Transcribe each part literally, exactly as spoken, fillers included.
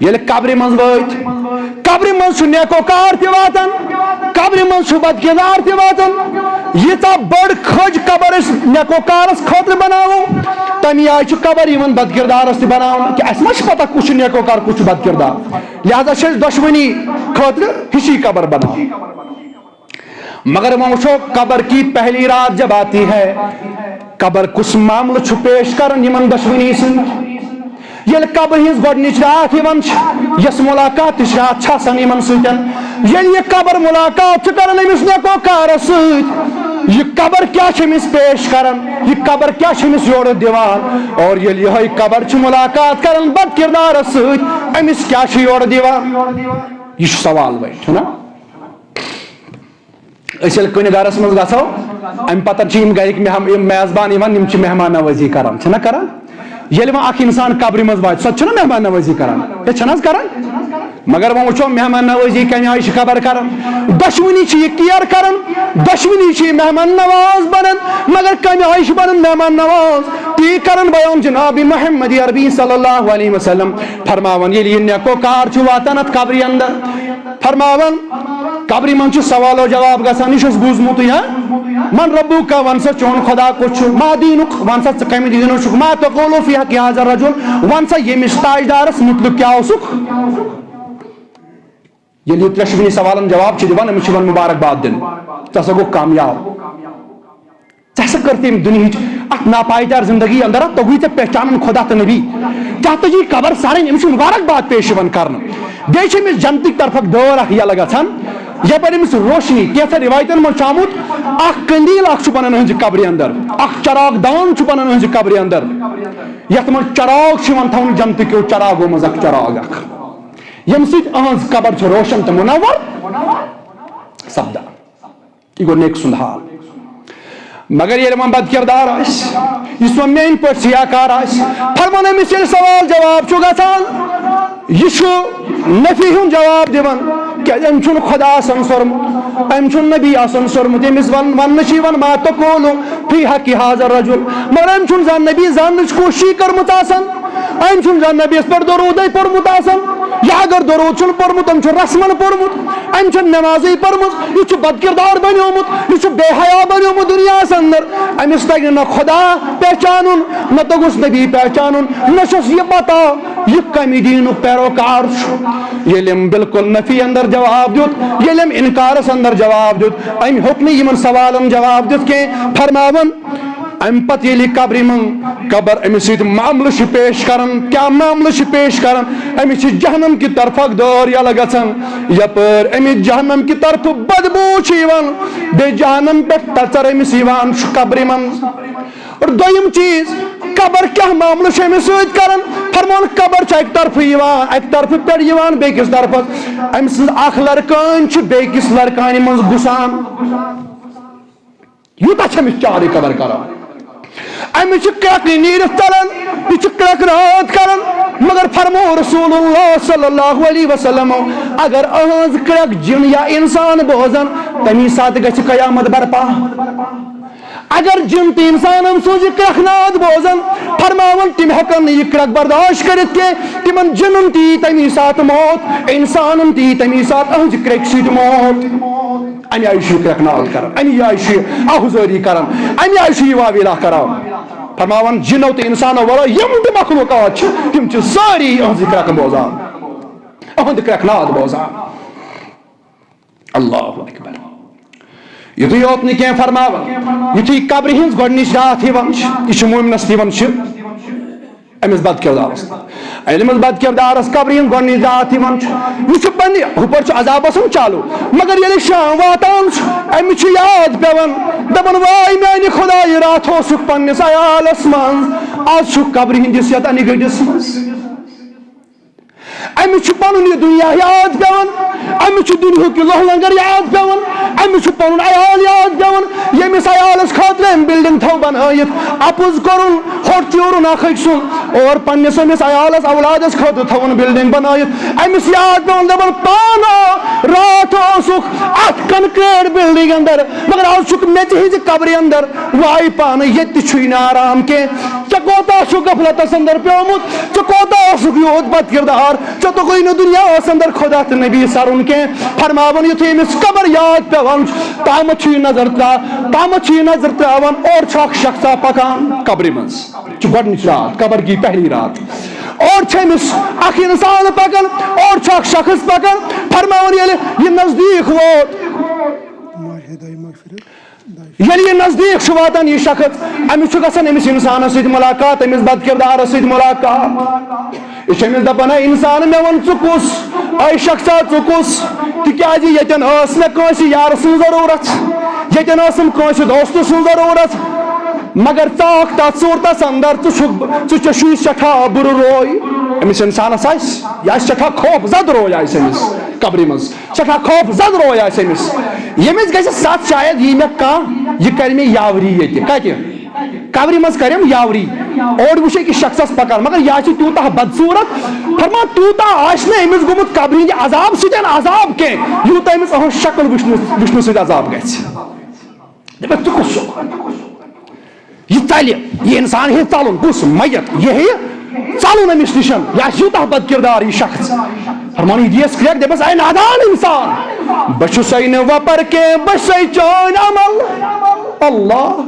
ییٚلہِ قبرِ منٛز وٲتۍ، قبرِ منٛز چھُ نیکوکار تہِ واتان، قبرِ منٛز چھُ بدکردار تہِ واتان۔ ییٖژاہ بٔڑ کھٔج قبر أسۍ نیکوکارس خٲطرٕ بناوو، تَمی آیہِ چھُ قبر یِوان بدکردارس تہِ بناونہٕ، کہِ اَسہِ ما چھِ پتہ کُس چھُ نیکوکار، کُس چھُ بدکردار۔ لہذا چھِ أسۍ دۄشوٕنی خٲطرٕ ہِشی قبر بناوان۔ مگر وۄنۍ وٕچھو، قبر کی پہلی رات جب آتی ہے، قبر کُس معاملہٕ چھُ پیش کران یِمن دۄشوٕنی سۭتۍ؟ ییٚلہِ قبرِ ہٕنٛز گۄڈٕنِچ راتھ یِوان چھِ، یۄس مُلاقاتٕچ راتھ چھِ آسان یِمن سۭتۍ، ییٚلہِ یہِ قبر مُلاقات چھِ کران أمِس نیکوکارس سۭتۍ، یہِ قبر کیٛاہ چھِ أمِس پیش کران؟ یہِ قبر کیٛاہ چھِ أمِس یورٕ دِوان؟ اور ییٚلہِ یِہوٚے قبر چھِ مُلاقات کران بدکردارس سۭتۍ، أمِس کیٛاہ چھِ یورٕ دِوان؟ یہِ چھُ سوال وۄنۍ، چھُنہ؟ أسۍ ییٚلہِ کُنہِ گرس منٛز گژھو، امہِ پتہٕ چھِ یِم گرِکۍ مہم-، یِم میزبان یِوان، یِم چھِ مہمان نوٲزی کران، چھِنہ کران؟ ییٚلہِ وۄنۍ اکھ انسان قبرِ منٛز واتہِ، سۄ تہِ چھِنہ مہمان نوٲزی کران؟ ہے، چھِنہ حظ کران؟ مگر وۄنۍ وٕچھو، مہمان نوٲزی کمہِ آیہِ چھِ قبر کران؟ دۄشوٕنی چھِ یہِ کیر کران، دۄشوٕنی چھِ یہِ مہمان نواز بنان، مگر کمہِ آیہِ چھِ بنان مہمان نواز؟ تی کران بیان جناب محمد عربی صلی اللہ علیہ وسلم، فرماوان، ییٚلہِ یہِ نیکوکار چھُ واتان اتھ قبرِ اندر، فرماوان، قبرِ منٛز چھُ سوال و جواب گژھان، یہِ چھُس بوٗزمُتُے، ہا؟ من ربک، وَن سا چون خدا کُس چھُ؟ ما دینک، وَن سا ژٕ کَمہِ دیٖنُک چھُکھ؟ ما تقول فی حق هذا الرجل، وَن سا ییٚمِس تاجدارَس مُتعلِق کیٛاہ اوسُکھ؟ ییٚلہِ یہِ ترٛٮ۪شوٕنی سوالَن جواب چھِ دِوان، أمِس چھِ یِوان مُبارک باد دِنہٕ، ژٕ ہسا گوٚو کامیاب۔ ژےٚ ہسا کٔر تٔمۍ دُنیہٕچ اتھ ناپایدار زندگی اندر، توٚگُے ژےٚ پہچانُن خدا تہٕ نبی۔ ژےٚ ہسا تُجی قبر سارٕنۍ، أمِس چھُ مُبارک باد پیش یِوان کرنہٕ۔ بیٚیہِ چھِ أمِس جنتٕکۍ طرفہٕ اکھ دٲر اکھ یَلہٕ گژھان، یپٲرۍ أمِس روشنی، کینٛژن رِوایتن منٛز چھُ آمُت، اکھ قندیل اکھ چھُ بنان أہنٛزِ قبرِ اندر، اکھ چراغ دان چھُ بنان أہنٛزِ قبرِ اندر، یتھ منٛز چراغ چھُ یِوان تھاونہٕ، جنتہٕ کیو چراغو منٛز اکھ چراغ اکھ، ییٚمہِ سۭتۍ أہنٛز قبر چھِ روشن تہٕ منور سپدان۔ یہِ گوٚو نیکہٕ سُنٛد حال۔ مگر ییٚلہِ وۄنۍ بد کردار آسہِ، یُس وۄنۍ میٛانہِ پٲٹھۍ سیاہ کار آسہِ، فرمان أمِس ییٚلہِ سوال جواب چھُ گژھان، یہِ چھُ نفی ہُنٛد جواب دِوان، کیٛازِ أمۍ چھُنہٕ خدا آسان سوٚرمُت، أمۍ چھُنہٕ نبی آسان سوٚرمُت، ییٚمِس ون-، وننہٕ چھُ یِوان، "ما تقول فی حق هذا الرجل"، مگر أمۍ چھُنہٕ زانٛہہ نبی زاننٕچ کوٗششٕے کٔرمٕژ آسان۔ أمۍ چھُنہٕ زانٛہہ نبیَس پٮ۪ٹھ درودے پوٚرمُت آسان۔ یا اگر درود چھُنہٕ پوٚرمُت، أمۍ چھُ رسمن پوٚرمُت۔ أمۍ چھُنہٕ نمازٕے پٔرمٕژ۔ یہِ چھُ بدکردار بنیومُت، یہِ چھُ بے حیا بنیومُت دُنیاہَس اندر۔ أمِس تگہِ نہ خدا پہچانُن، نہ توٚگُس نبی پہچانُن، نہ چھُس یہِ پتہ، یہِ کمہِ دیٖنُک پیروکار چھُ۔ ییٚلہِ أمۍ بالکل نفی اندر جواب دیُت، ییٚلہِ أمۍ انکارس اندر جواب دیُت، أمۍ ہیوٚک نہٕ یِمن سوالن جواب دِتھ کینٛہہ۔ فرماوان، امہِ پتہٕ ییٚلہِ قبرِ منٛز قبر أمِس سۭتۍ معاملہٕ چھِ پیش کران، کیٛاہ معاملہٕ چھِ پیش کران؟ أمِس چھِ جہنم کہِ طرفہٕ اکھ دٲر یَلہٕ گژھان، یپٲرۍ أمِس جہنم کہِ طرفہٕ بدبوٗ چھِ یِوان، بیٚیہِ جہنم پٮ۪ٹھ تژر أمِس یِوان چھُ قبرِ منٛز۔ اور دوٚیِم چیٖز، قبر کیٛاہ معاملہٕ چھُ أمِس سۭتۍ کران؟ فرمان، قبر چھِ اکہِ طرفہٕ یِوان، اکہِ طرفہٕ پٮ۪ٹھ یِوان بیٚکِس طرفس، أمۍ سٕنٛز اکھ لڑکٲنۍ چھِ بیٚکِس لڑکانہِ منٛز گُسان۔ یوٗتاہ چھِ أمِس چارٕے قبر کران۔ أمِس چھِ کرٛٮ۪کھ نیٖرِتھ ژلان، یہِ چھُ کرٛٮ۪کھ ناد کران۔ مگر فرموو رسول اللہ صلی اللہ علیہ وسلم، اگر أہنٛز کرٛٮ۪کھ جِن یا انسان بوزن، تمی ساتہٕ گژھِ قیامت برپا۔ اگر جِن تہٕ انسانن سٕنٛز یہِ کرٛٮ۪کھ ناد بوزن، فرماوان، تِم ہٮ۪کن نہٕ یہِ کرٛٮ۪کھ برداشت کٔرِتھ کینٛہہ، تِمن جِنن تہِ یی تمی ساتہٕ موت، انسانن تہِ یی تمی ساتہٕ أہنٛزِ کرٛٮ۪کہِ سۭتۍ موت۔ اَمہِ آیہِ چھُ یہِ کرٛٮ۪کھ ناد کران، اَمہِ آیہِ چھُ یہِ آہُزٲری کران، اَمہِ آیہِ چھُ یہِ واویلا کران۔ فرماوان، جِنو تہٕ اِنسانو ورٲے یِم تہِ مخلوقات چھِ، تِم چھِ سٲری یِہٕنٛز یہِ کرٛٮ۪کھ بوزان، یِہُنٛد کرٛٮ۪کھ ناد بوزان۔ اللہ اکبر۔ یُتُے یوت نہٕ کینٛہہ، فرماوان، یُتھُے قبرِ ہٕنٛز گۄڈٕنِچ راتھ یِوان چھِ، یہِ چھُ مومنس یِوان چھِ، أمِس بد کردارس۔ ییٚلہِ أمِس بد کردارس قبرِ ہٕنٛز گۄڈٕنِچ راتھ یِوان چھِ، یہِ چھُ پننہِ ہُپٲرۍ چھُ عذاب آسان چالو، مگر ییٚلہِ شام واتان چھُ، أمِس چھُ یاد پٮ۪وان، دپان، واے میانہِ خدایہِ، راتھ اوسُکھ پننِس عیالس منٛز، آز چھُکھ قبرِ ہٕنٛدِس یتھ انہِ گٔٹِس منٛز۔ أمِس چھُ پنُن یہِ دُنیا یاد پٮ۪وان، أمِس چھُ دُنیاہُک یہِ لوہ لنگر یاد پٮ۪وان، أمِس چھُ پنُن عیال یاد پٮ۪وان، ییٚمِس عیالس خٲطرٕ أمۍ بلڈنگ تھٲو بنٲیِتھ۔ اپُز کوٚرُن، ژھۄٹھ چیورُن اکھ أکۍ سُنٛد، اور پننِس أمِس عیالس اولادس خٲطرٕ تھاوُن بلڈنگ بنٲیِتھ۔ أمِس یاد پٮ۪وان دپان، پانہٕ راتھ اوسُکھ اتھ کنکریٹ بلڈنگ اندر، مگر آز چھُکھ میٚژِ ہٕنٛزِ قبرِ اندر۔ واے پانہٕ، ییٚتہِ تہِ چھُے نہٕ آرام کینٛہہ۔ ژےٚ کوتاہ چھُکھ غفلتس اندر پیومُت، ژٕ کوتاہ اوسُکھ یوٗت بد کردار، ژےٚ توٚگُے نہٕ دُنیاہس اندر خدا تہٕ نبی سرُن کینٛہہ۔ فرماوان یُتھُے أمِس قبر یاد پٮ۪وان چھُ، تامتھ چھُ یہِ نظر ترا-، تامتھ چھُ یہِ نظر تراوان، اورٕ چھُ اکھ شخصا پکان قبرِ منٛز۔ چھُ گۄڈٕنِچ رات، قبر کی پہلی رات۔ اور چھُ أمِس اکھ انسان پکان، اور چھُ اکھ شخص پکان۔ فرماوان ییٚلہِ یہِ نزدیٖک ووت، ییٚلہِ یہِ نزدیٖک چھُ واتان، یہِ شخص، أمِس چھُ گژھان أمِس انسانس سۭتۍ ملاقات، أمِس بد کردارس سۭتۍ ملاقات۔ یہِ چھُ أمِس دپان، "اے انسان، مےٚ وَن، ژٕ کُس؟ اے شخصا، ژٕ کُس؟" تِکیازِ ییٚتٮ۪ن ٲس مےٚ کٲنٛسہِ یارٕ سٕنٛز ضروٗرت، ییٚتٮ۪ن ٲسٕم کٲنٛسہِ دوستہٕ سٕنٛز ضروٗرت، مگر ژٕ آکھ تتھ صوٗرتس اندر، ژٕ چھُکھ، ژٕ ژےٚ چھُے سٮ۪ٹھاہ بُرٕ روے۔ أمِس انسانس آسہِ، یہِ آسہِ سٮ۪ٹھاہ خوف زد روے آسہِ أمِس قبرِ منٛز، سٮ۪ٹھاہ خوف زد روے آسہِ أمِس۔ ییٚمِس گژھِ ستھ، شاید یی مےٚ کانٛہہ، یہِ کرِ مےٚ یاوری ییٚتہِ۔ کتہِ؟ قبرِ منٛز کرٮ۪م یاوری۔ اورٕ وٕچھ أکِس شخصس پکان، مگر یہِ آسہِ تیوٗتاہ بدصوٗرت، فرمان تیوٗتاہ آسہِ نہٕ أمِس گوٚمُت قبرِ ہٕنٛدِ عذاب سۭتۍ عذاب کینٛہہ، یوٗتاہ أمِس أہٕنٛز شکل وٕچھنہٕ، وٕچھنہٕ سۭتۍ عذاب گژھِ۔ دپٮ۪س، "ژٕ کُس چھُکھ؟" یہِ ژلہِ، یہِ انسان ہیٚیہِ ژلُن، کُس میت، یہِ ہیٚیہِ ژلُن أمِس نِشن، یہِ آسہِ یوٗتاہ بد کردار یہِ شخص۔ فرمان یہِ دِیس کرٛٮ۪کھ، دپٮ۪س، "اے نادان انسان، بہٕ چھُسے نہٕ وۄپر کینٛہہ، بہٕ چھُسے چٲنۍ عمل۔ اللہ،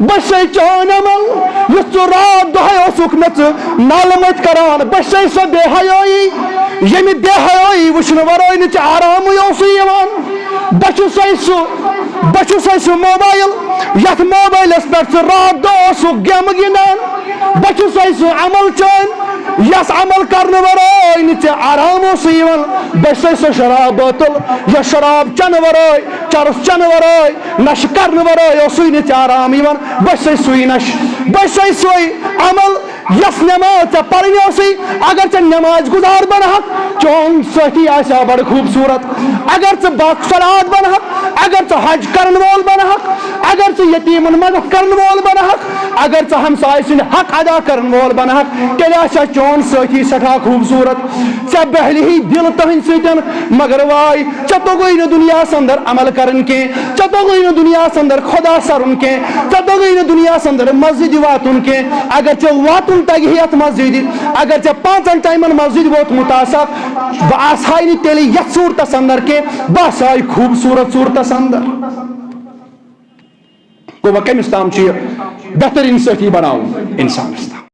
بہٕ چھُسے چٲنۍ عمل، یُس ژٕ راتھ دۄہے اوسُکھ مےٚ ژٕ نالہٕ مٔتۍ کران، بہٕ چھُسے سۄ بے حیٲیی، ییٚمہِ بے حیٲیی وٕچھنہٕ ورٲے نہٕ ژےٚ آرامٕے اوسُے یِوان۔ بہٕ چھُسے سُہ، بہٕ چھُسے سُہ موبایل، یتھ موبایلس پٮ۪ٹھ ژٕ راتھ دۄہ اوسُکھ گیمہٕ گِنٛدان۔ بہٕ چھُسے سُہ عمل چٲنۍ، یس عمل کرنہٕ ورٲے نہٕ ژےٚ آرام اوسُے یِوان۔ بہٕ چھُسے سۄ شراب بٲتل، یۄس شراب چنہٕ ورٲے، چرس چنہٕ ورٲے، نشہٕ کرنہٕ ورٲے اوسُے نہٕ ژےٚ آرام یِوان۔ بہٕ چھُسے سُے نشہٕ، بہٕ چھُسے سُے عمل، یۄس نماز ژےٚ پرٕنۍ ٲسٕے، اگر ژےٚ نماز گزار بنہکھ، چون سٲتھی آسہِ ہا بڑٕ خوٗبصوٗرت۔ اگر ژٕ باصلات بنہکھ، اگر ژٕ حج کرن وول بنہکھ، اگر ژٕ یتیمن مدد کرن وول بنہکھ، اگر ژٕ ہمسایہِ سٕنٛدِ حق ادا کرن وول بنہکھ، تیٚلہِ آسہِ ہا چون سٲتھی سٮ۪ٹھاہ خوٗبصوٗرت۔ ژےٚ بہلہِ ہی دِل تٔہنٛدِ سۭتۍ، مگر واے، ژےٚ توٚگُے نہٕ دُنیاہس اندر عمل کرُن کینٛہہ، ژےٚ توٚگُے نہٕ دُنیاہس اندر خدا سرُن کینٛہہ، ژےٚ توٚگُے نہٕ دُنیاہس اندر مسجدِ واتُن کینٛہہ۔ اگر ژےٚ واتُن تگہِ ہے یتھ مسجدِ، اگر ژےٚ پانٛژن ٹایمن مسجدِ ووتمُت آسکھ، بہٕ آسہٕ ہاے نہٕ تیٚلہِ یتھ صوٗرتس اندر کینٛہہ، بہٕ آسہٕ ہاے خوٗبصوٗرت صوٗرتس اندر۔ گوٚو وۄنۍ کٔمِس تام چھُ یہِ بہتریٖن سٲتھی بناوُن انسانس تام؟